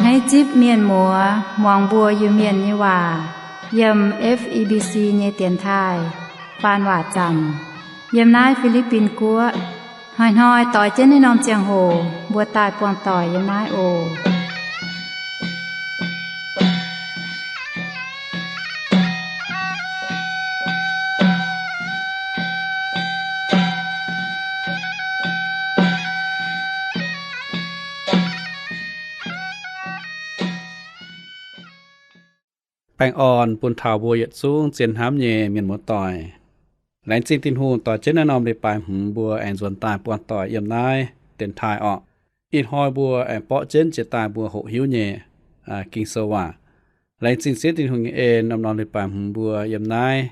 Naaiv zipv mienh muoz muangx mbuo Iu-Mienh nyei waac yiem F E B C nyei dienx taaih faan waac zaamc yiem naaiv Fi^li^bin Guoqv. Hnoi-hnoi doix jienv naaiv norm ziangh hoc mbuo daaih buangh doic yiem naaiv oc. Baengh orn bun taux mbuo yietc zungv zien hnamv nyei mienh muoz-doic. Laengz zingh Tin-Hungh doix jienv naaiv norm leiz-baaix hmz mbuo aengx nzuonx daaih buangh doic yiem naaiv dienx taaih orqc. Ih hnoi mbuo aengx borqv jienv jiex daaih mbuo hoqc hiuv nyei Ging-Sou waac. Laengz zingh Ziouv Tin-Hungh nyei en, norm-norm leiz-baaix hmz mbuo yiem naaiv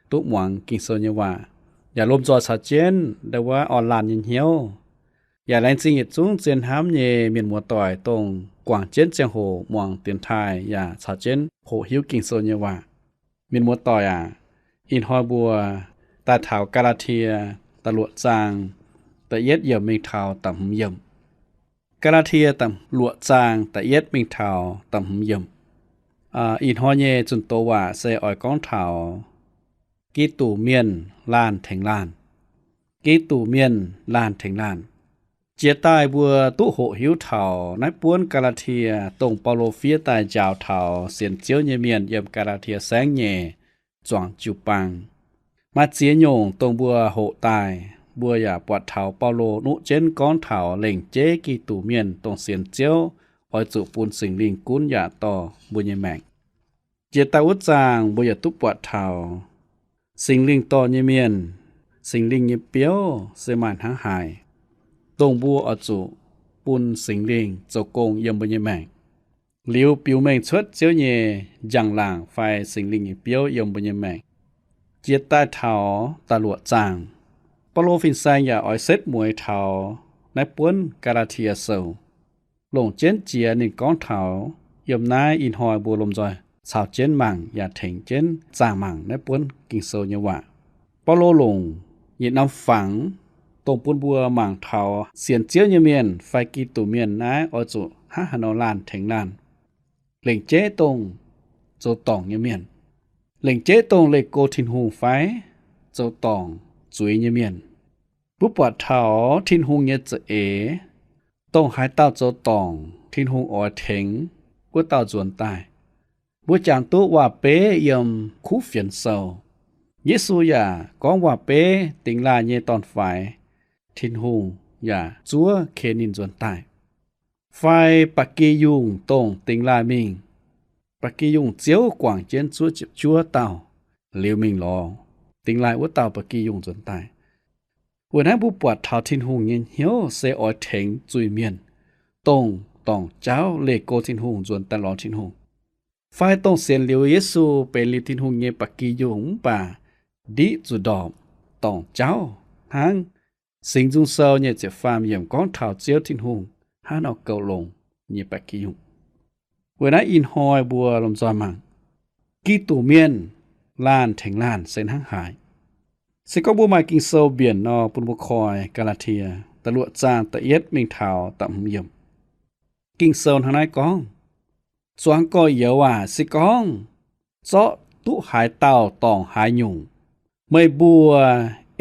duqv muangx Ging-Sou nyei waac, yaac lomh nzoih caux jienv ndau wuov orn laanh nyei hnyouv. Yaac laengz zingh yietc zungv zien hnamv nyei mienh muoz-doic, dongh guangc jienv ziangh hoc muangx dienx taaih yaac caux jienv hoqc hiuv Ging-Sou nyei waac. Mienh muoz-doic aac, ih hnoi mbuo daaih taux Gaa^laa^tie da'luoqc zaang da'yietv yiemc mingh taux da'hmz yiemc. Gaa^laa^tie da'luoqc zaang da'yietv mingh taux da'hmz yiemc. Ih hnoi nyei zunh doz waac se oix gorngv taux Giduc Mienh Laanh Tengx Laanh. Giduc Mienh Laanh Tengx Laanh. Jiex daaih mbuo duqv hoqc hiuv taux naaiv buonv Gaa^laa^tie, dongh Baulo fiev daaih njaaux taux sienx Ziouv nyei mienh yiem Gaa^laa^tie Saengv nyei zuangx jiu-baang. Maaih ziex nyungc dongh mbuo hoqc daaih, mbuo yaac buatc taux Baulo nuqv jienv gorngv taux lengc jeiv Giduc Mienh dongh sienx Ziouv oix zuqc bun Singx Lingh gunv yaac dorh mbuo nyei maengc. Jiex daaih wuov zaang mbuo yaac duqv buatc taux Singx Lingh dorh nyei mienh, Singx Lingh nyei biouv se maaih hnangv haaix, dongh mbuo oix zuqc bun Singx Lingh zoux gong yiem mbuo nyei maengc, liuz biux mengh cuotv Ziouv nyei njang-laangc fai Singx Lingh nyei biouv yiem mbuo nyei maengc. Jiex daaih taux da'luoqc zaang, Baulo fin-saeng yaac oix setv mueiz taux naaiv buonv Gaa^laa^tie Sou, longc jienv jiex ninh gorngv taux yiem naaiv ih hnoi mbuo lomh nzoih caux jienv mangc yaac tengx jienv zaah mangc naaiv buonv Ging-Sou nyei waac. Baulo longc yietc norm fangx dongh bun mbuo mangc taux sienx Ziouv nyei mienh fai Giduc Mienh naaiv oix zuqc hnangv haaix nor laanh tengx laanh. Lengc jeiv dongh zoux dorngc nyei mienh, lengc jeiv dongh leih go Tin-Hungh fai zoux dorngc zuiz nyei mienh. Mbuo buatc taux Tin-Hungh nyei za'eix, dongh haaix dauh zoux dorngc Tin-Hungh oix tengx wuov dauh nzuonx daaih. Mbuo jangx duqv waac-beiv yiem Kuv Fienx Sou. Yesu yaac gorngv waac-beiv dingx laaih nyei dorn-faix, Tin-Hungh yaac zuov ken ninh nzuonx daaih. Fai ba'gi yungh dongh dingx laaih mingh, ba'gi yungh ziouv guangc jienv zuov ziepc juov dauh liuz mingh lorz dingx laaih wuov dauh ba'gi yungh nzuonx daaih. Weic naaiv mbuo buatc taux Tin-Hungh nyei hnyouv se oix tengx zuiz-mienh, dongh dorngc jauv leih go Tin-Hungh nzuonx daaih lorz Tin-Hungh, fai dongh sienx liuz Yesu benx liuz Tin-Hungh nyei ba'gi yungh mv baac ndiqv zuqc ndorpc dorngc jauv hnangv Singx Nzung Sou nyei ziepc faam yiemc gorngv taux Ziouv Tin-Hungh hnangv nor goux longx nyei ba'gi yungh. Weic naaiv ih hnoi mbuo lomh nzoih mangc, Giduc Mienh laanh tengx laanh se hnangv haaix. Se gorngv mbuo maaih Ging-Sou mbienc nor, bun mbuo koi Gaa^laa^tie da'luoqc zaang da'yietv mingh taux da'hmz yiemc. Ging-Sou hnangv naaiv gorngv, Zuangx gorx-youz aac, se gorngv zorqv duqv haaix dauh dorngc haaix nyungc, meih mbuo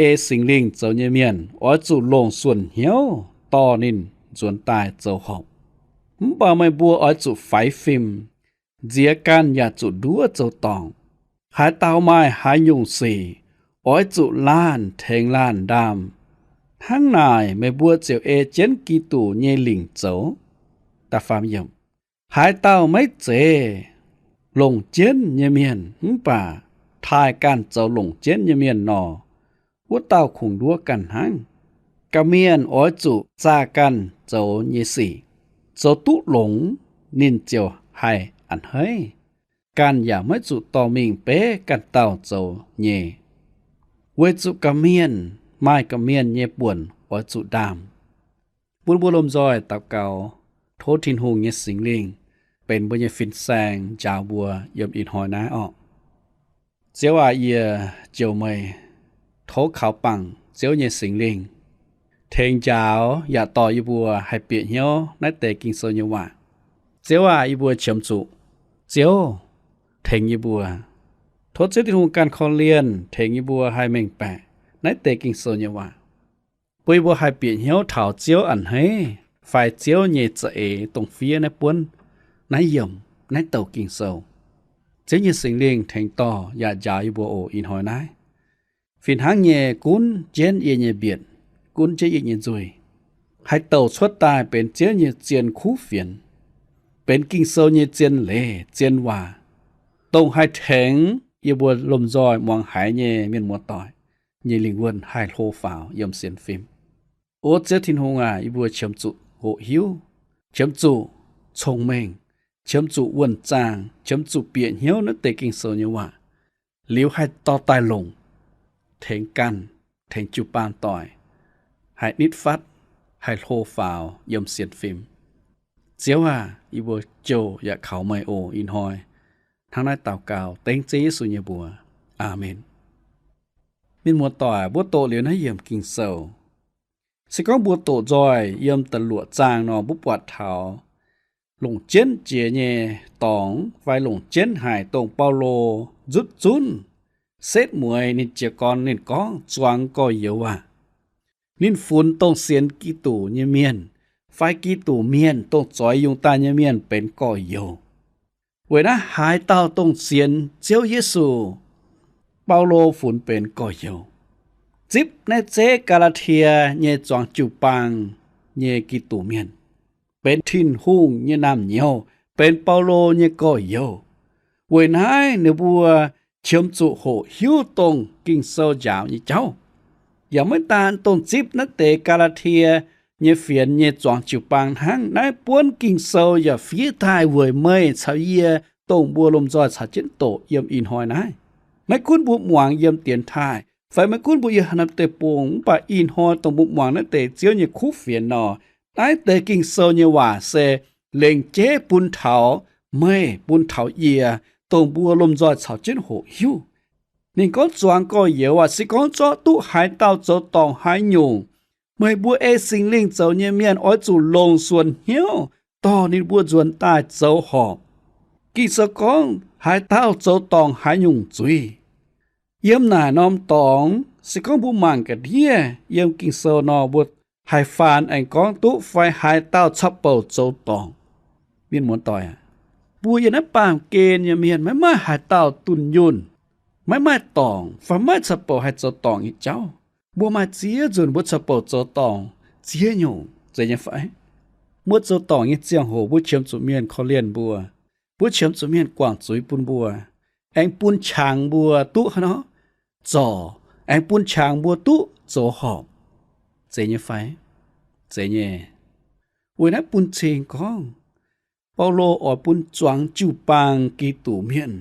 ei Singx Lingh zoux nyei mienh oix zuqc longc suonc hnyouv dorh ninh nzuonx daaih zoux horpc. Mv baac meih mbuo oix zuqc faix fim, nziex ganh yaac zuqc nduov zoux dorngc. Haaix dauh maaih haaix nyungc sic, oix zuqc laanh tengx laanh ndaam. Hnangv naaic meih mbuo ziouc ei jienv Giduc nyei lingc zoux. Da'faam yiemc. Haaix dauh maiv zeiz longc jienv nyei mienh mv baac taaih ganh zoux longc jienv nyei mienh nor, wuov dauh kungx nduov ganh hnangv. Gorqv-mienh oix zuqc zaah ganh zoux nyei sic. Zoux duqv longx, ninh ziouc haih a'hneiv. Ganh yaac maiv zuqc dorh mingh beiv ganh dauh zoux nyei, weic zuqc gorqv-mienh maaih gorqv-mienh nyei buonc oix zuqc ndaam. Bun mbuo lomh nzoih daux gaux, tov Tin-Hungh nyei Singx Lingh benx mbuo nyei fin-saeng njaaux mbuo yiem ih hnoi naaiv orqc. Ziouv aac, yie njoux meih, tov kaux bangc Ziouv nyei Singx Lingh tengx njaaux yaac dorh yie mbuo haih bieqc hnyouv naaiv deix Ging-Sou nyei waac. Ziouv aah! Yie mbuo qiemx zuqc Ziouv tengx yie mbuo. Tov Ziouv Tin-Hungh ganh korv-lienh tengx yie mbuo haih mengh baeqc naaiv deix Ging-Sou nyei waac, bun yie mbuo haih bieqc hnyouv taux Ziouv a'hneiv fai Ziouv nyei za'eix dongh fiev naaiv buonv, naaiv yiemc, naaiv douc Ging-Sou. Ziouv nyei Singx Lingh tengx dorh yaac njaaux yie mbuo oc. Ih hnoi naaiv fih hnangv nyei gunv jienv yie nyei mbietc, gunv jienv yie nyei nzuih, haih douc cuotv daaih benx Ziouv nyei zien kuv fienx, benx Ging-Sou nyei zien leiz zien waac, dongh haih tengx yie mbuo lomh nzoih muangx haiz nyei mienh muoz-doic nyei lingh wuonh haih hlo faaux yiem sienx fim. O Ziouv Tin-Hungh aac, yie mbuo qiemx zuqc hoqc hiuv, qiemx zuqc cong-mengh, qiemx zuqc wuonh zaangh, qiemx zuqc bieqc hnyouv naaiv deix Ging-Sou nyei waac, liuz haih dorh daaih longc, tengx ganh, tengx jiu-baang doic, haih nitv fatv, haih hlo faaux yiem sienx fim. Ziouv aah! Yie mbuo jouh yaac kaux meih oc. Ih hnoi hnangv naaiv daux gaux dengv Ziouv Yesu nyei mbuox. Aamen. Mienh muoz-doic, mbuo doqc liuz naaiv yiemc Ging-Sou, se gorngv mbuo doqc nzoih yiem da'luoqc zaang nor, mbuo buatc taux longc jienv jiex nyei dorngx fai longc jienv haic dongh Baulo nzutv zunv setv mueiz ninh jiez gorn ninh gorngv zuangx gorx-youz waac. Ninh funx dongh sienx Giduc nyei mienh fai Giduc mienh, dongh zoix yungh daaih nyei mienh benx gorx-youz. Weic naaiv haaix dauh dongh sienx Ziouv Yesu, Baulo funx benx gorx-youz, zipv naaiv zeiv Gaa^laa^tie nyei zuangx jiu-baang nyei Giduc mienh, benx Tin-Hungh nyei naamh nyouz, benx Baulo nyei gorx-youz. Weic naaiv ninh mbuo qiemx zuqc hoqc hiuv dongh Ging-Sou njaaux nyei jauv. Yaac maiv daan dongh zipv naaiv deix Gaa^laa^tie nyei fienx nyei zuangx jiu-baang hnangv, naaiv buonv Ging-Sou yaac fiev daaih weic meih caux yie, dongh mbuo lomh nzoih caux jienv doqc yiem ih hnoi naaiv. Maiv gunv mbuo muangx yiem dienx taaih, fai maiv gunv mbuo yiem haaix norm deic-bung, mv baac ih hnoi dongh mbuo muangx naaiv deix Ziouv nyei kuv fienx nor, naaiv deix Ging-Sou nyei waac se lengc jeiv bun taux meih, bun taux yie, dongh mbuo lomh nzoih caux jienv hoqc hiuv. Ninh gorngv zuangx gorx-youz aac, se gorngv zorqv duqv haaix dauh zoux dorngc haaix nyungc, meih mbuo ei Singx Lingh zoux nyei mienh oix zuqc longc suonc hnyouv dorh ninh mbuo nzuonx daaih zoux horpc. Ging-Sou gorngv haaix dauh zoux dorngc haaix nyungc zuiz. Yiem naaic norm dorngx, se gorngv mbuo mangc ga'ndiev yiem Ging-Sou nor, mbuo haih faan aengx gorngv duqv fai haaix dauh caux bouc zoux dorngc. Mienh muoz-doic aac, mbuo yiem naaiv baamh gen nyei mienh maiv maaih haaix dauh dunh yunh, maiv maaih dorngc fai maiv maaih caux bouc haih zoux dorngc nyei jauv. Mbuo maaih ziex nzunc mbuo caux bouc zoux dorngc ziex nyungc, zeiz nyei fai? Mbuo zoux dorngc nyei ziangh hoc mbuo qiemx zuqc mienh korv-lienh mbuo, mbuo qiemx zuqc mienh guangc zuiz bun mbuo, aengx bun qangx mbuo duqv haaix nor zorc, aengx bun qangx mbuo duqv zoux horpc, zeiz nyei fai? Zeiz nyei. Weic naaiv bun cing gorngv Baulo oix bun zuangx jiu-baang Giduc mienh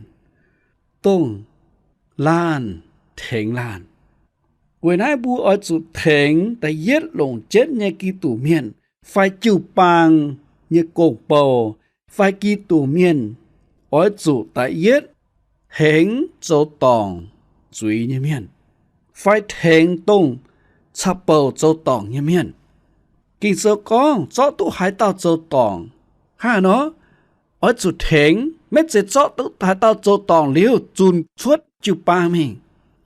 dongh laanh tengx laanh. Weic naaiv mbuo oix zuqc tengx da'yietv longc jienv nyei Giduc mienh fai jiu-baang nyei gong-bou fai Giduc mienh oix zuqc da'yietv tengx zoux dorngc zuiz nyei mienh, fai tengx dongh caux bouc zoux dorngc nyei mienh. Ging-Sou gorngv zorqv duqv haaix dauh zoux dorngc hnangv haaix nor, oix zuqc tengx, maiv zeiz zorqv duqv haaix dauh zoux dorngc liuz zunc cuotv jiu-baang mingh.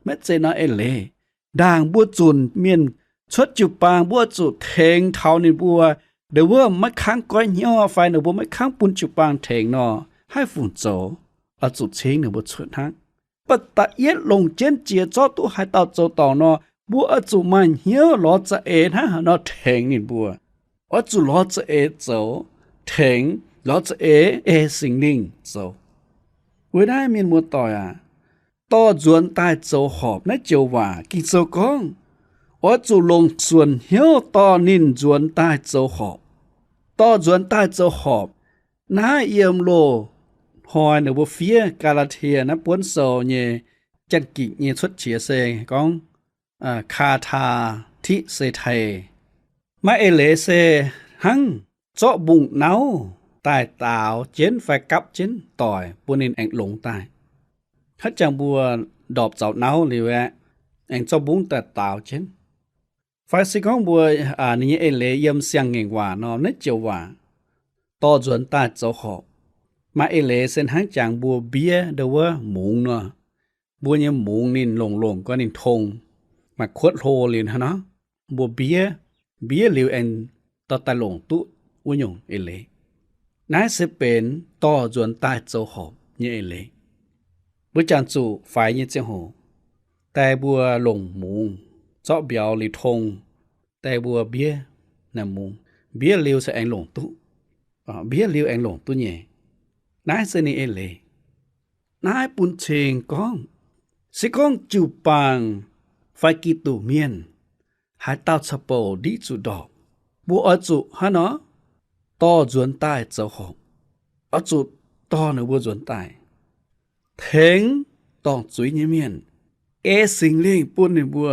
Maiv zeiz nor eix leiz. Ndaangc mbuo zunc mienh cuotv jiu-baang, mbuo oix zuqc tengx taux ninh mbuo, ninh wuov maiv kangv goiv hnyouv fai ninh mbuo maiv kangv bun jiu-baang tengx nor, haih fungc zoux, oix zuqc cingv ninh mbuo cuotv hnangv. Mv baac da'yietv longc jienv jiex zorqv duqv haaix dauh zoux dorngc nor, mbuo oix zuqc maaih hnyouv lorz za'eix hnangv haaix nor tengx ninh mbuo. Oix zuqc lorz za'eix zoux, tengx lorz za'eix ei Singx Lingh zoux. Weic naaiv mienh muoz-doic aac, dorh nzuonx daaih zoux horpc naaiv joux waac Ging-Sou gorngv, oix zuqc longc suonc hnyouv dorh ninh nzuonx daaih zoux horpc. Dorh nzuonx daaih zoux horpc. Naaiv yiem loz-hnoi ninh mbuo fiev Gaa^laa^tie naaiv buonv sou nyei janx-gikc nyei cuotv qiex se gorngv, kaa taa tiqv se tei. Maaih eix leiz se hnangv zorqv mbungh nauv daaih daaux jienv fai gapv jienv doic bun ninh aengx longx daaih. Hnangv jangx mbuo ndorpc zaux nauv liuz aeqv, aengx zorqv mbungh daaih daaux jienv. Fai se gorngv mbuo, ninh nyei eix leiz yiem siang-ngaengc waac nor, naaiv joux waac, dorh nzuonx daaih zoux horpc. Maaih eix leiz se hnangv jangx mbuo mbiev ndo wuov mungz nor. Mbuo nyei mungz ninh longc longc gorngv ninh tong, maaih kuotv hlo liuz hnangv nor, mbuo mbiev, mbiev liuz aengx dorh daaih longc duqv wuov nyungc eix leiz. Naaiv se benx dorh nzuonx daaih zoux horpc nyei eix leiz. Mbuo jangx zuqc faix nyei ziangh hoc, daaih mbuo longc mungz zorqv mbiauz liuz tong, daaih mbuo mbiev naaiv mungz, mbiev liuz se aengx longc duqv, mbiev liuz aengx longc duqv nyei. Naaiv se ninh eix leiz. Naaiv bun cing gorngv, se gorngv jiu-baang fai Giduc mienh haaix dauh caux bouc ndiqv zuqc ndorpc, mbuo oix zuqc hnangv nor dorh nzuonx daaih zoux horpc. Oix zuqc dorh ninh mbuo nzuonx daaih, tengx dorngc zuiz nyei mienh, ei Singx Lingh bun ninh mbuo,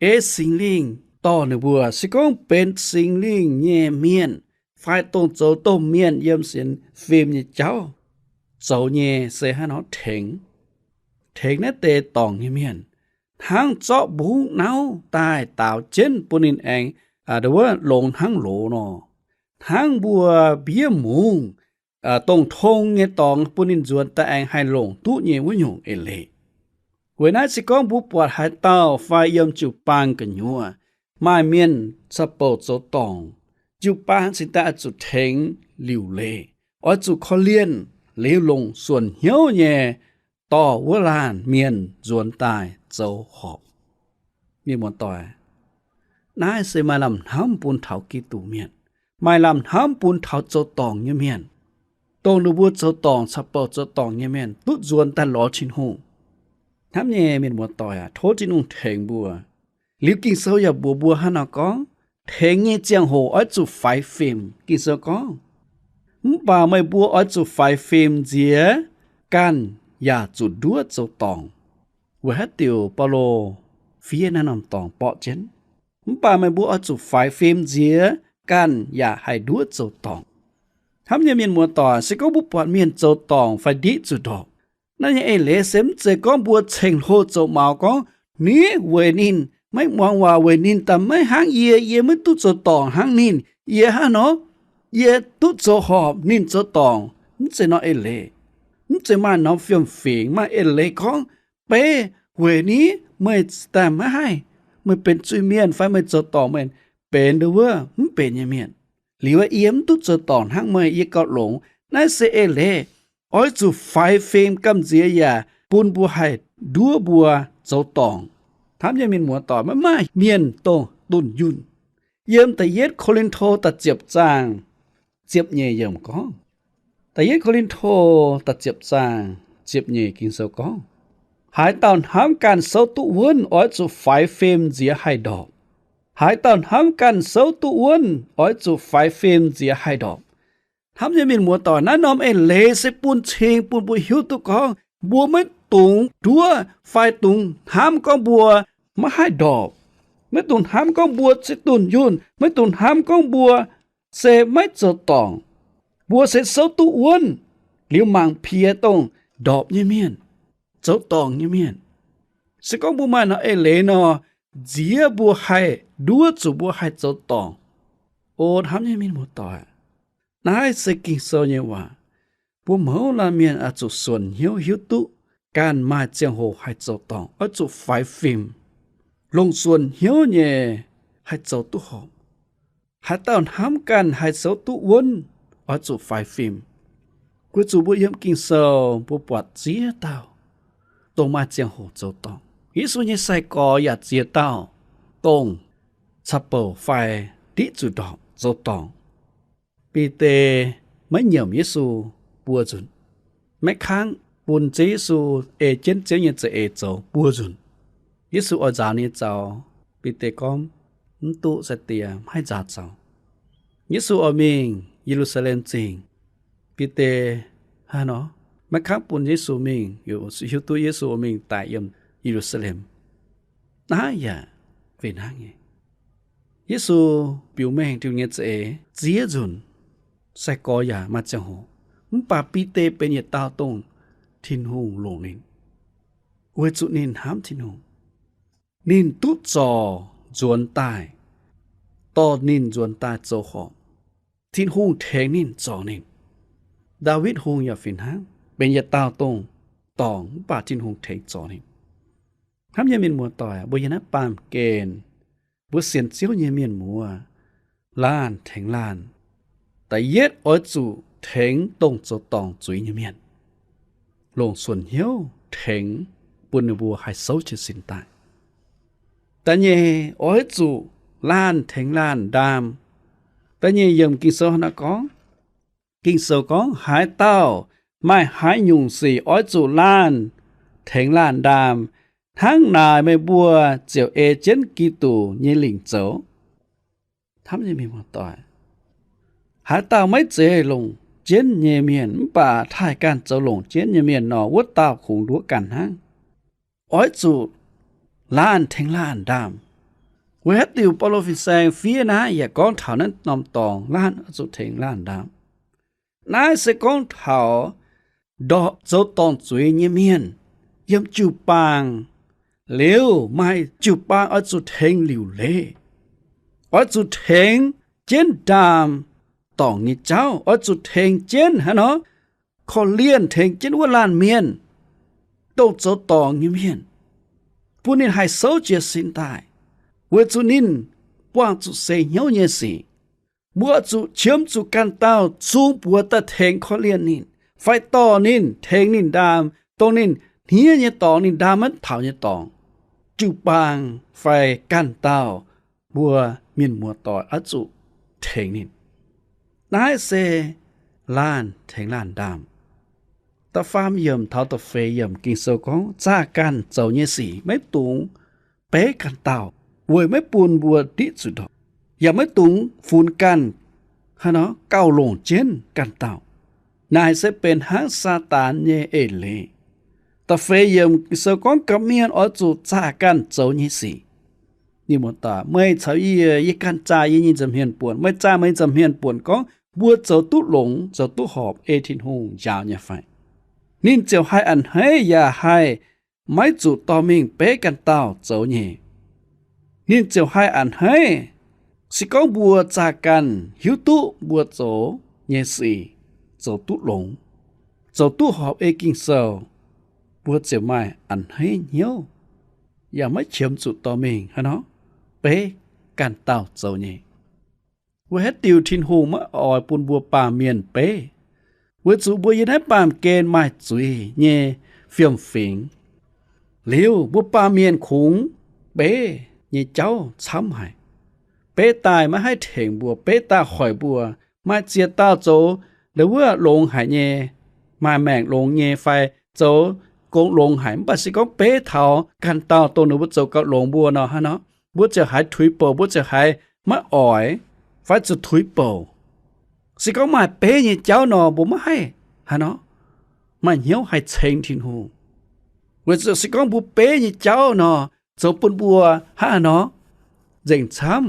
ei Singx Lingh dorh ninh mbuo. Se gorngv benx Singx Lingh nyei mienh fai dongh zoux domh mienh yiem sienx fim nyei jauv zoux nyei se hnangv nor tengx, tengx naaiv deix dorngc nyei mienh, hnangv zorqv mbungv nauv daaih daaux jienv bun ninh aengx, aa, ndo wuov longx hnangv loz nor, hnangv mbuo mbiev mungz, aa, dongh tong nyei dorngx bun ninh nzuonx daaih aengx haih longc duqv nyei wuov nyungc eix leiz. Weic naaiv se gorngv mbuo buatc haaix dauh fai yiem jiu-baang gu'nyuoz maaih mienh caux bouc zoux dorngc, jiu-baang cingx daaih oix zuqc tengx liuc leiz, oix zuqc korv-lienh liuz longc suonc hnyouv nyei dorh wuov laanh mienh nzuonx daaih zoux horpc. Mienh muoz-doic, naaiv se maaih lamh hnamv bun taux Giduc mienh, maaih lamh hnamv bun taux zoux dorngc nyei mienh, dongh ninh mbuo zoux dorngc caux bouc zoux dorngc nyei mienh duqv nzuonx daaih lorz Tin-Hungh. Hnamv nyei mienh muoz-doic aac, tov Tin-Hungh tengx mbuo. Liuz Ging-Sou yaac mbuox mbuo hnangv nor gorngv, tengx nyei ziangh hoc oix zuqc faix fim. Ging-Sou gorngv, mv baac meih mbuo oix zuqc faix fim nziex, ganh yaac zuqc nduov zoux dorngc. Weic haaix diuc Baulo fiev naaiv norm dorngx borqv jienv, mv baac meih mbuo oix zuqc faix fim nziex, ganh yaac haih nduov zoux dorngc. Hnamv nyei mienh muoz-doic, se gorngv mbuo buatc mienh zoux dorngc fai ndiqv zuqc ndorpc, naaiv nyei eix leiz se mv zeiz gorngv mbuo ceng-hlo zoux maux gorngv, niv weic ninh maiv muangx waac, weic ninh daaih maiv hnangv yie, yie maiv duqv zoux dorngc hnangv ninh, yie hnangv nor, yie duqv zoux horpc, ninh zoux dorngc. Mv zeiz norm eix leiz. Mv zeiz maaih norm fiem-fingx, maaih eix leiz gorngv, beiv weic niv meih daaih maiv haih, meih benx zuiz-mienh fai meih zoux dorngc, meih benx ndo wuov mv benx nyei mienh. Liuz yie mv duqv zoux dorngc hnangv meih, yie gauh longx. Naaiv se eix leiz oix zuqc faix fim gamh nziex yaac bun mbuo haih nduov mbuo zoux dorngc. Hnamv nyei mienh muoz-doic, maiv maaih mienh dongh dunh yunh. Yiem da'yietv Ko^lin^to da'ziepc zaang ziepc nyeic yiemc gorngv, da'yietv Ko^lin^to da'ziepc zaang ziepc nyeic Ging-Sou gorngv, haaix dauh hnamv ganh souv duqv wuonv, oix zuqc faix fim nziex haih ndorpc. Haaix dauh hnamv ganh souv duqv wuonv, oix zuqc faix fim nziex haih ndorpc. Hnamv nyei mienh muoz-doic, naaiv norm eix leiz se bun cing bun mbuo hiuv duqv gorngv mbuo maiv dungx nduov fai dungx hnamv gorngv mbuo maiv haih ndorpc. Maiv dungx hnamv gorngv mbuo se dunh yunh. Maiv dungx hnamv gorngv mbuo se maiv zoux dorngc. Mbuo se souv duqv wuonv liuz mangc piex dongh ndorpc nyei mienh, zoux dorngc nyei mienh. Se gorngv mbuo maaih norm eix leiz nor, nziex mbuo haih nduov zuqc mbuo haih zoux dorngc. O hnamv nyei mienh muoz-doic, naaiv se Ging-Sou nyei waac. Mbuo mouz laanh mienh oix zuqc suonc hnyouv hiuv duqv ganh maaih ziangh hoc haih zoux dorngc, oix zuqc faix fim, longc suonc hnyouv nyei haih zoux duqv horpc. Haaix dauh hnamv ganh haih souv duqv wuonv, oix zuqc faix fim. Weic zuqc mbuo yiem Ging-Sou mbuo buatc ziex dauh dongh maaih ziangh hoc zoux dorngc. Yesu nyei sai-gorx yaac ziex dauh dongh caux bouc fai ndiqv zuqc ndorpc zoux dorngc. Bide maiv nyiemc Yesu buo nzunc, maiv kangv bun Ziouv Yesu ei jienv Ziouv nyei za'eix zoux buo nzunc. Yesu oix nzaaux ninh nyei zaux, Bide gorngv, mv duqv, sai-diex, maiv haih nzaaux zaux. Yesu oix mingh Ye^lu^saa^lem Zingh. Bide hnangv nor maiv kangv bun Yesu mingh, hiuv duqv Yesu oix mingh daic yiem Ye^lu^saa^lem. Naaiv yaac fih hnangv nyei. Yesu biux mengh Tin-Hungh nyei za'eix ziex nzunc, sai-gorx yaac maaih ziangh hoc, mv baac Bide benx yietc dauh dongh Tin-Hungh longc ninh, weic zuqc ninh hnamv Tin-Hungh. Ninh duqv zorc nzuonx daaih, dorh ninh nzuonx daaih zoux horpc. Tin-Hungh tengx ninh zorc ninh. Ndaawitv Hungh yaac fih hnangv, benx yietc dauh dongh dorngc mv baac Tin-Hungh tengx zorc ninh. Hnamv nyei mienh muoz-doic, mbuo yiem naaiv baamh gen, mbuo sienx Ziouv nyei mienh muoz, laanh tengx laanh, da'yietv oix zuqc tengx dongh zoux dorngc zuiz nyei mienh, longc suonc hnyouv tengx, bun ninh mbuo haih souv jiez sin daaih. Da'nyeic oix zuqc laanh tengx laanh ndaam. Da'nyeic yiemc Ging-Sou hnangv naaiv gorngv, Ging-Sou gorngv, Haaix dauh maaih haaix nyungc sic oix zuqc laanh tengx laanh ndaam, hnangv naaic meih mbuo ziouc ei jienv Giduc nyei lingc zoux. Hnamv nyei mienh muoz-doic, haaix dauh maiv zeiz longc jienv nyei mienh mv baac taaih ganh zoux longc jienv nyei mienh nor, wuov dauh kungx nduov ganh hnangv. Oix zuqc laanh tengx laanh ndaam. Weic haaix diuc Baulo fin-saeng fiev naaiv yaac gorngv taux naaiv norm dorngx, laanh oix zuqc tengx laanh ndaam? Naaiv se gorngv taux ndorpc zoux dorngc zuiz nyei mienh yiem jiu-baang liuz, maaih jiu-baang oix zuqc tengx liuc leiz, oix zuqc tengx jienv ndaam dorngc nyei jauv, oix zuqc tengx jienv haaix nor, korv-lienh tengx jienv wuov laanh mienh, dongh zoux dorngc nyei mienh, bun ninh haih souv jiez sin daaih, weic zuqc ninh buangh zuqc seix hnyouv nyei sic. Mbuo zuqc qiemx zuqc ganh dauh zung buoz daaih tengx korv-lienh ninh, fai dorh ninh, tengx ninh ndaam, dongh ninh hniev nyei dorngx, ninh ndaam maiv taux nyei dorngx, jiu-baang fai ganh dauh mbuo mienh muoz-doic oix zuqc tengx ninh. Naaiv se laanh tengx laanh ndaam. Da'faam yiemc taux da'feix yiemc Ging-Sou gorngv, zaah ganh zoux nyei sic maiv dungx beiv ganh dauh, weic maiv bun mbuo diqv zuqc ndorpc, yaac maiv dungx funx ganh haaix nor gauh longc jienv ganh dauh. Naaic se benx hnangv Saadaan nyei eix leiz. Da'feix yiemc Ging-Sou gorngv ga'mienh oix zuqc zaah ganh zoux nyei sic. Mienh muoz-doic, meih caux yie, yie ganh zaah yie nyei nza'hmien buonc, meih zaah meih nza'hmien buonc gorngv mbuo zoux duqv longx, zoux duqv horpc, ei Tin-Hungh njaaux nyei fai? Ninh ziouc haih a'hneiv yaac haih maiv zuqc dorh mingh beiv ganh dauh zoux nyei. Ninh ziouc haih a'hneiv. Se gorngv mbuo zaah ganh hiuv duqv mbuo zoux nyei sic zoux duqv longx, zoux duqv horpc ei Ging-Sou, mbuo ziouc maaih a'hneiv hnyouv, yaac maiv qiemx zuqc dorh mingh haaix nor beiv ganh dauh zoux nyei. Weic haaix diuc Tin-Hungh maiv oix bun mbuo baamh mienh beiv? Weic zuqc mbuo yiem naaiv baamh gen maaih zuiz nyei fiem-fingx. Liuz mbuo baamh mienh kungx beiv nyei jauv camv haic. Beiv daaih maiv haih tengx mbuo, beiv daaih hoic mbuo. Maaih ziex dauh zoux ndau wuov longx haic nyei, maaih maengc longx nyei fai zoux gong longx haic, mv baac se gorngv beiv taux ganh dauh dongh ninh mbuo zoux gauh longx mbuo nor, hnangv nor mbuo ziouc haiz tuix bouc, mbuo ziouc haiz maiv oix, fai zuqc tuix bouc. Se gorngv maaih beiv nyei jauv nor, mbuo maiv haih, hnangv nor, maaih hnyouv haih ceng Tin-Hungh. Weic zuqc se gorngv mbuo beiv nyei jauv nor, zoux bun mbuo hnangv nor nzengc camv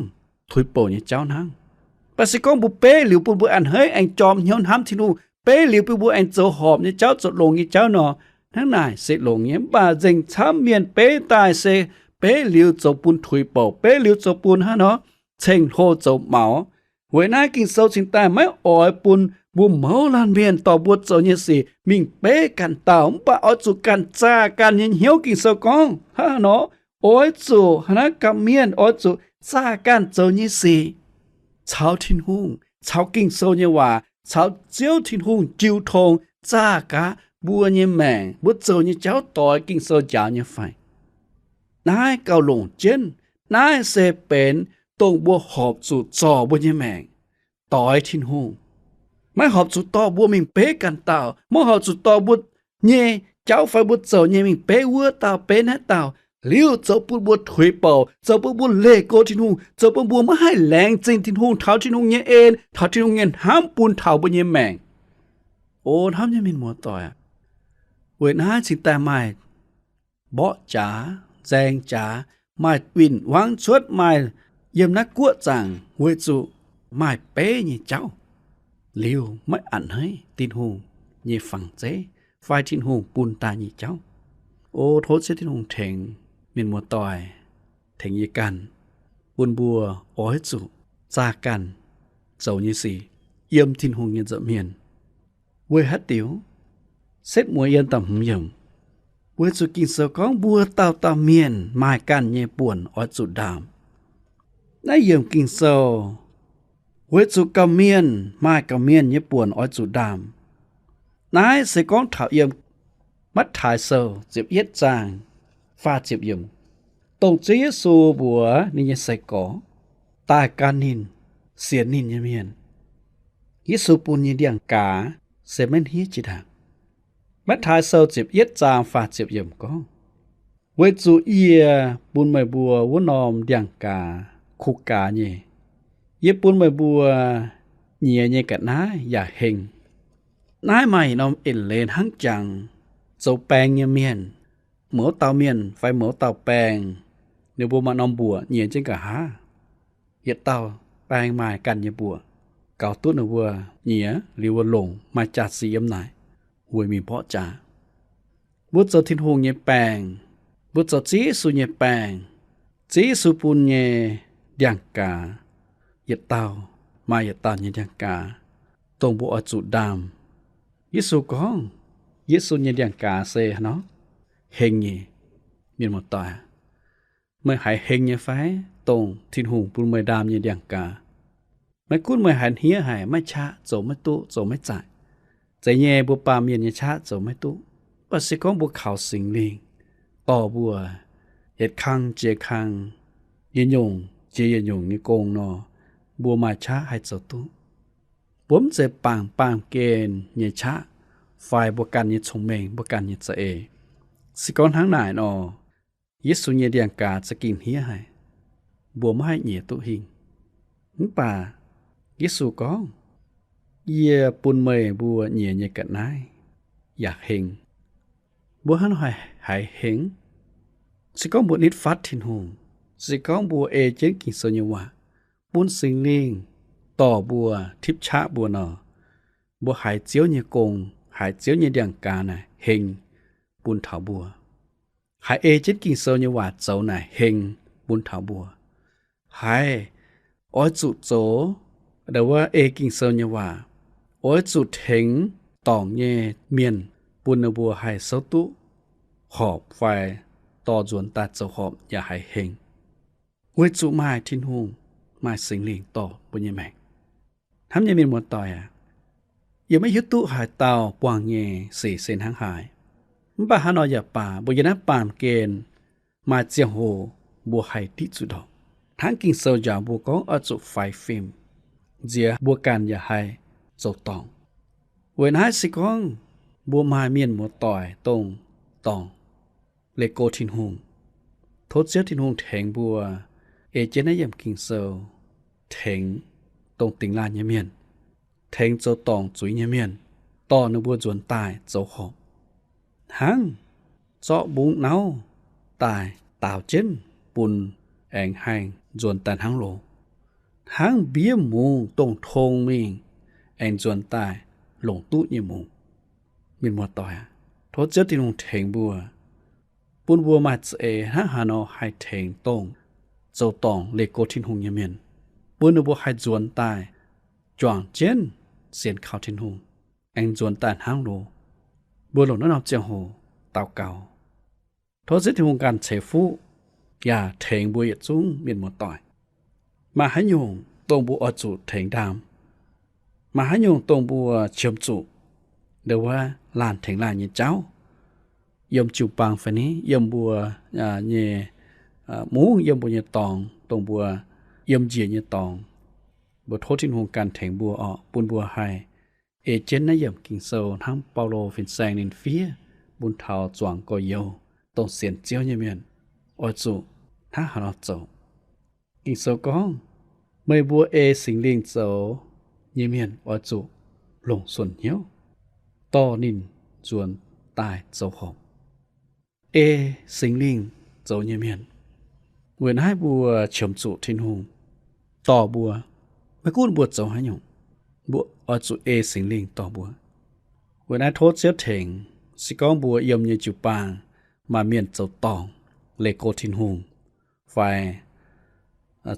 tuix bouc nyei jauv hnangv. Mv baac se gorngv mbuo beiv liuz bun mbuo a'hneiv aengx jorm hnyouv hnamv Tin-Hungh, beiv liuz bun mbuo aengx zoux horpc nyei jauv, zoux longx nyei jauv nor, hnangv naaic se longx nyei. Mv baac nzengc camv mienh beiv daaih se beiv liuz zoux bun tuix bouc, beiv liuz zoux bun hnangv nor ceng-hlo zoux maux. Weic naaiv Ging-Sou cingx daaih maiv oix bun mbuo mouz laanh mienh dorh mbuo zoux nyei sic mingh beiv ganh dauh, mv baac oix zuqc ganh zaah ganh nyei hnyouv. Ging-Sou gorngv hnangv nor, oix zuqc hnangv naaiv ganh mienh oix zuqc zaah ganh zoux nyei sic caux Tin-Hungh, caux Ging-Sou nyei waac, caux Ziouv Tin-Hungh jiu tong zaah gaax mbuo nyei maengc, mbuo zoux nyei jauv doix Ging-Sou njaaux nyei fai. Naaiv gauh longc jienv. Naaiv se benx dongh mbuo horpc zuqc zorc mbuo nyei maengc doix Tin-Hungh. Maiv horpc zuqc dorh mbuo mingh beiv ganh dauh, maiv horpc zuqc dorh mbuo nyei jauv fai mbuo zoux nyei mingh beiv wuov dauh beiv naaiv dauh, liuz zoux bun mbuo tuix bouc, zoux bun mbuo leih go Tin-Hungh, zoux bun mbuo maiv haih laengz zingh Tin-Hungh, taux Tin-Hungh nyei en, taux Tin-Hungh nyei hnamv bun taux mbuo nyei maengc. O hnamv nyei mienh muoz-doic, weic naaiv cingx daaih maaih mborqv jaax, nzaeng jaax, maaih win-wangv cuotv, maaih yiem naaiv guoqv zaangc weic zuqc maaih beiv nyei jauv, liuz maiv a'hneiv Tin-Hungh nyei fangx zeiv fai Tin-Hungh bun daaih nyei jauv. O tov Ziouv Tin-Hungh tengx mienh muoz-doic, tengx yie ganh, bun mbuo oix zuqc zaah ganh zoux nyei sic yiem Tin-Hungh nyei nza'hmien. Weic haaix diuc? Setv mueiz yiem da'hmz yiemc, weic zuqc Ging-Sou gorngv mbuo dauh dauh mienh maaih ganh nyei buonc oix zuqc ndaam. Naaiv yiemc Ging-Sou weic zuqc gorqv-mienh maaih gorqv-mienh nyei buonc oix zuqc ndaam. Naaiv se gorngv taux yiem Matv^taai Sou ziepc yietv zaang faah ziepc yiemc, dongh Ziouv Yesu mbuox ninh nyei sai-gorx daaih gan ninh, sienx ninh nyei mienh, Yesu bun nyei ndiangx-gaaz se maiv hniev jiex ndaangc. Matv^taai Sou ziepc yietv zaang faah ziepc yiemc gorngv, weic zuqc yie bun meih mbuo wuov norm ndiangx-gaaz kuh gaaz nyei. Yie bun meih mbuo nyiex nyei ga'naaiv yaac heng. Naaiv maaih norm eix leiz hnangv jangx zoux baeng nyei mienh, mouz dauh mienh fai mouz dauh baeng, ninh mbuo maaih norm mbuoqc nyiex jienv nqa'haav. Yietc dauh baeng maaih ganh nyei mbuoqc, gaux duqv ninh mbuo nyiex liuz wuov longc maaih jaax-zinh yiem naaic weic mingh mborqv jaax. Mbuo zoux Tin-Hungh nyei baeng, mbuo zoux Ziouv Yesu nyei baeng. Ziouv Yesu bun nyei ndiangx-gaaz, yietc dauh maaih yietc dauh nyei ndiangx-gaaz, dongh mbuo oix zuqc ndaam. Yesu gorngv, Yesu nyei ndiangx-gaaz se haaix nor? Heng nyei. Mienh muoz-doic, meih haiz heng nyei fai? Dongh Tin-Hungh bun meih ndaam nyei ndiangx-gaaz. Maiv gunv meih haiz hniev haic, maiv qaqv, zoux maiv duqv, zoux maiv zaaic, zeiz nyei mbuo baamh mienh nyei qaqv zoux maiv duqv, mv baac se gorngv mbuo kaux Singx Lingh dorh mbuo yietc kang jiex kang, yietc nyungc jiex yietc nyungc nyei gong nor, mbuo maaih qaqv haih zoux duqv. Mbuo mv zeiz bangc baamh gen nyei qaqv fai mbuo ganh nyei cong-mengh, mbuo ganh nyei za'eix. Se gorngv hnangv naaic nor, Yesu nyei ndiangx-gaaz za'gengh hniev haic, mbuo maiv haih nyiex duqv hingh. Mv baac Yesu gorngv, yie bun meih mbuo nyiex nyei ga'naaiv yaac heng. Mbuo hnangv haaix haiz heng? Se gorngv mbuo nitv fatv Tin-Hungh, se gorngv mbuo ei jienv Ging-Sou nyei waac, bun Singx Lingh dorh mbuo, tipv qaqv mbuo nor, mbuo haiz Ziouv nyei gong, haiz Ziouv nyei ndiangx-gaaz naaic heng bun taux mbuo. Haiz ei jienv Ging-Sou nyei waac zoux naaic heng bun taux mbuo. Haiz oix zuqc zoux, ndo wuov ei Ging-Sou nyei waac, oix zuqc tengx dorngc nyei mienh bun ninh mbuo haih souv duqv horpc fai dorh nzuonx daaih zoux horpc yaac haiz heng. Weic zuqc maaih Tin-Hungh, maaih Singx Lingh dorh mbuo nyei maengc. Hnamv nyei mienh muoz-doic aac, yie maiv hiuv duqv haaix dauh buangh nyei sic se hnangv haaix. Mv baac hnangv nor yaac baac, mbuo yiem naaiv baamh gen maaih ziangh hoc mbuo haih diqv zuqc ndorpc. Hnangv Ging-Sou njaaux mbuo gorngv oix zuqc faix fim, nziex mbuo ganh yaac haih zoux dorngc. Weic naaiv se gorngv mbuo maaih mienh muoz-doic dongh dorngc leih go Tin-Hungh. Tov Ziouv Tin-Hungh tengx mbuo ei jienv naaiv yiemc Ging-Sou, tengx dongh dingx laanh nyei mienh, tengx zoux dorngc zuiz nyei mienh, dorh ninh mbuo nzuonx daaih zoux horpc. Hnangv zorqv mbungv nauv daaih daaux jienv bun aengx haih nzuonx daaih hnangv loz. Hnangv mbiev mungz dongh tong mingh aengx nzuonx daaih longc duqv nyei mungz. Mienh muoz-doic aac, tov Ziouv Tin-Hungh tengx mbuo, bun mbuo maaih za'eix hnangv haaix nor haih tengx dongh zoux dorngc leih go Tin-Hungh nyei mienh, bun ninh mbuo haih nzuonx daaih juangc jienv sienx kaux Tin-Hungh, aengx nzuonx daaih hnangv loz. Mbuo longc naaiv norm ziangh hoc daux gaux. Tov Ziouv Tin-Hungh ganh ceix fuqv yaac tengx mbuo yietc zungv mienh muoz-doic. Maaih haaix nyungc dongh mbuo oix zuqc tengx ndaam? Maaih haaix nyungc dongh mbuo qiemx zuqc ndo wuov laanh tengx laanh nyei jauv, yiem jiu-baang fai ni, yiem mbuo nyei mungv, yiem mbuo nyei dorngx, dongh mbuo yiem njiec nyei dorngx? Mbuo tov Tin-Hungh ganh tengx mbuo orqc, bun mbuo haih ei jienv naaiv yiemc Ging-Sou hnangv Baulo fin-saeng ninh fiev bun taux zuangx gorx-youz dongh sienx Ziouv nyei mienh, oix zuqc hnangv haaix nor zoux. Ging-Sou gorngv, meih mbuo ei Singx Lingh zoux nyei mienh oix zuqc longc suonc hnyouv dorh ninh nzuonx daaih zoux horpc. Ei Singx Lingh zoux nyei mienh, weic naaiv mbuo qiemx zuqc Tin-Hungh dorh mbuo. Maiv gunv mbuo zoux haaix nyungc, mbuo oix zuqc ei Singx Lingh dorh mbuo. Weic naaiv tov Ziouv tengx, se gorngv mbuo yiem nyei jiu-baang maaih mienh zoux dorngc leih go Tin-Hungh fai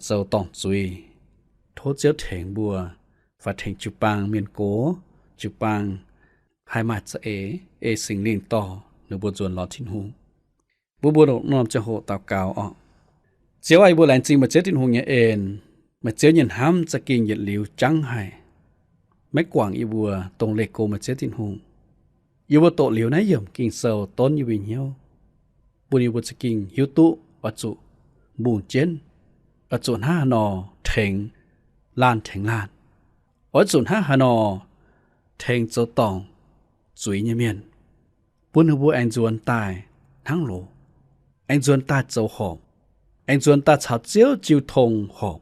zoux dorngc zuiz, tov Ziouv tengx mbuo fai tengx jiu-baang mienh gox, jiu-baang haih maaih za'eix ei Singx Lingh dorh ninh mbuo nzuonx lorz Tin-Hungh. Mbuo mbuo longc norm ziangh hoc daux gaux oc. Ziouv aah, yie mbuo laengz zingh meih Ziouv Tin-Hungh nyei en. Meih Ziouv nyei hnamv za'gengh yietc liuz jangv haic, maiv guangc yie mbuo dongh leih go meih Ziouv Tin-Hungh. Yie mbuo doqc liuz naaiv yiemc Ging-Sou donv yie mbuo hnyouv, bun yie mbuo za'gengh hiuv duqv oix zuqc mbungh jienv, oix zuqc hnangv haaix nor tengx laanh tengx laanh, oix zuqc hnangv haaix nor tengx zoux dorngc zuiz nyei mienh, bun ninh mbuo aengx nzuonx daaih hnangv loz, aengx nzuonx daaih zoux horpc, aengx nzuonx daaih caux Ziouv jiu tong horpc.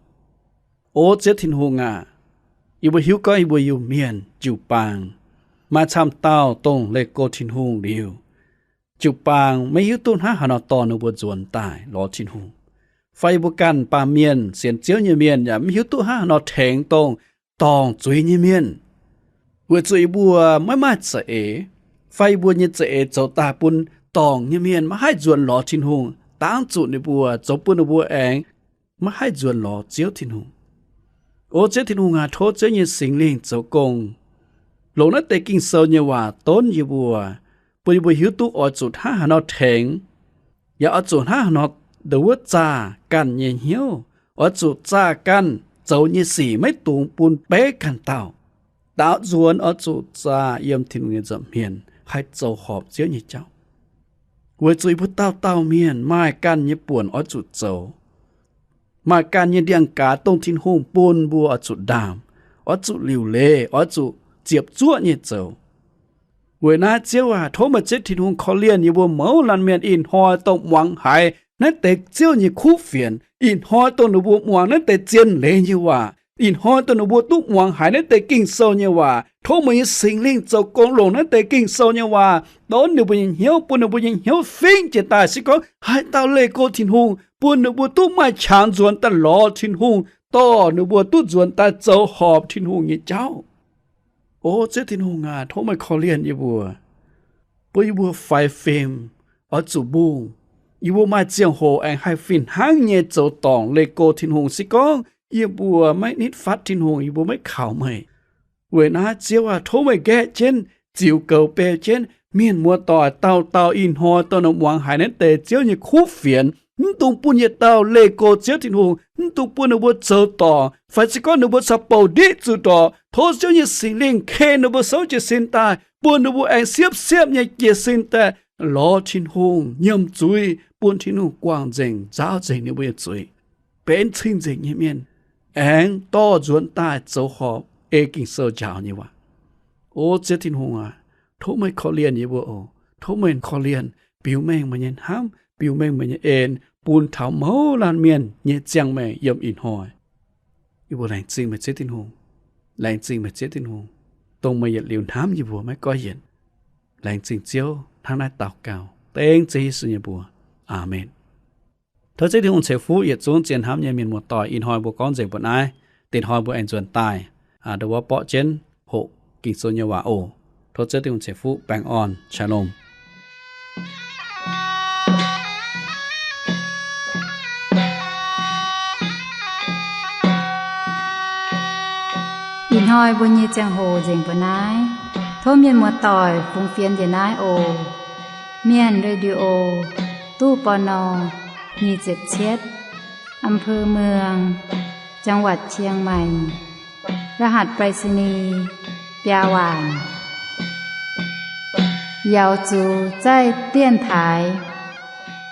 O Ziouv Tin-Hungh aac, yie mbuo hiuv gorngv yie mbuo Iu-Mienh jiu-baang maaih camv dauh dongh leih go Tin-Hungh liuz, jiu-baang maiv hiuv duqv hnangv haaix nor dorh ninh mbuo nzuonx daaih lorz Tin-Hungh. Fai yie mbuo ganh baamh mienh, sienx Ziouv nyei mienh yaac maiv hiuv duqv hnangv haaix nor tengx dongh dorngc zuiz nyei mienh, weic zuqc yie mbuo maiv maaih za'eix, fai yie mbuo nyei za'eix zoux daaih bun dorngc nyei mienh maiv haih nzuonx lorz Tin-Hungh, dangv zuqc ninh mbuo zoux bun ninh mbuo aengx maiv haih nzuonx lorz Ziouv Tin-Hungh. O Ziouv Tin-Hungh aac, tov Ziouv nyei Singx Lingh zoux gong, longc naaiv deix Ging-Sou nyei waac donv yie mbuo, bun yie mbuo hiuv duqv oix zuqc hnangv haaix nor tengx, yaac oix zuqc hnangv haaix nor nduov zaah ganh nyei hnyouv, oix zuqc zaah ganh zoux nyei sic maiv dungx bun beiv ganh dauh. Daaux nzuonx oix zuqc zaah yiem Tin-Hungh nyei nza'hmien haih zoux horpc Ziouv nyei jauv. Weic zuqc yie mbuo dauh dauh mienh maaih ganh nyei buonc oix zuqc zoux, maaih ganh nyei ndiangx-gaaz dongh Tin-Hungh bun mbuo oix zuqc ndaamv, oix zuqc liuc leiz, oix zuqc ziepc zuoqv nyei zoux. Weic naaiv Ziouv aac, tov meih Ziouv Tin-Hungh korv-lienh yie mbuo mouz laanh mienh ih hnoi dongh muangx haiz naaiv deix Ziouv nyei kuv fienx, ih hnoi dongh ninh mbuo muangx naaiv deix zien leiz nyei waac, ih hnoi dongh ninh mbuo duqv muangx haiz naaiv deix Ging-Sou nyei waac. Tov meih nyei Singx Lingh zoux gong longc naaiv deix Ging-Sou nyei waac donv ninh mbuo nyei hnyouv, bun ninh mbuo nyei hnyouv fingx jiez daaih se gorngv haaix dauh leih go Tin-Hungh, bun ninh mbuo duqv maaih qangx nzuonx daaih lorz Tin-Hungh, dorh ninh mbuo duqv nzuonx daaih zoux horpc Tin-Hungh nyei jauv. O Ziouv Tin-Hungh aac, tov meih korv-lienh yie mbuo, bun yie mbuo faix fim, oix zuqc mbungh. Yie mbuo maaih ziangh hoc aengx haih fih hnangv nyei zoux dorngc leih go Tin-Hungh se gorngv yie mbuo maiv nitv fatv Tin-Hungh, yie mbuo maiv kaux meih. Weic naaiv Ziouv aac, tov meih nqaeqv jienv, ziux goux beu jienv mienh muoz-doic dauh dauh ih hnoi dongh ninh muangx haiz naaiv deix Ziouv nyei kuv fienx. Mv dungx bun yietc dauh leih go Ziouv Tin-Hungh, mv dungx bun ninh mbuo zoux dorngc, fai se gorngv ninh mbuo caux bouc ndiqv zuqc dorngc. Tov Ziouv nyei Singx Lingh ken ninh mbuo souv jiez sin daaih, bun ninh mbuo aengx siepv-siepv nyei jiez sin daaih lorz Tin-Hungh, nyiemc zuiz bun Tin-Hungh guangc nzengc, nzaaux nzengc ninh mbuo nyei zuiz, benx cing-nzengc nyei mienh, aengx dorh nzuonx daaih zoux horpc ei Ging-Sou njaaux nyei waac. O Ziouv Tin-Hungh aac, tov meih korv-lienh yie mbuo oc. Tov meih korv-lienh, biux mengh meih nyei hnamv, biux mengh meih nyei en bun taux mouz laanh mienh nyei ziangh maengc yiem ih hnoi. Yie mbuo laengz zingh meih Ziouv Tin-Hungh. Laengz zingh meih Ziouv Tin-Hungh, dongh meih yietc liuz hnamv yie mbuo maiv goiv yienc. Laengz zingh Ziouv, hnangv naaiv daux gaux dengv Ziouv Yesu nyei mbuox. Aamen. Tov Ziouv Tin-Hungh ceix fuqv yietc zungv zien hnamv nyei mienh muoz-doic. Ih hnoi mbuo gorngv nzengc mbuo naaiv. Dinh hnoi mbuo aengx nzuonx daaih, aa, ndo wuov borqv jienv hoqc Ging-Sou nyei waac oc. Tov Ziouv Tin-Hungh ceix fuqv, baengh orn, Shalom. Ih hnoi mbuo nyei ziangh hoc nzengc mbuo naaiv. Tov mienh muoz-doic fungx fienx njiec naaiv oc. Mienh Radio, ตู้ ปณ. nyic ziepc cietv, อำเภอเมือง จังหวัดเชียงใหม่ รหัสไปรษณีย์ biaa waanc. 瑶族在电台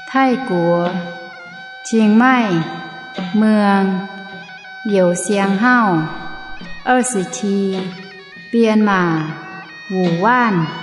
Taiv Guoqv, Chiang Mai, เมือง Youz Siang Hauv, 二十七, Bienh Maac, Wuoqc Waanv.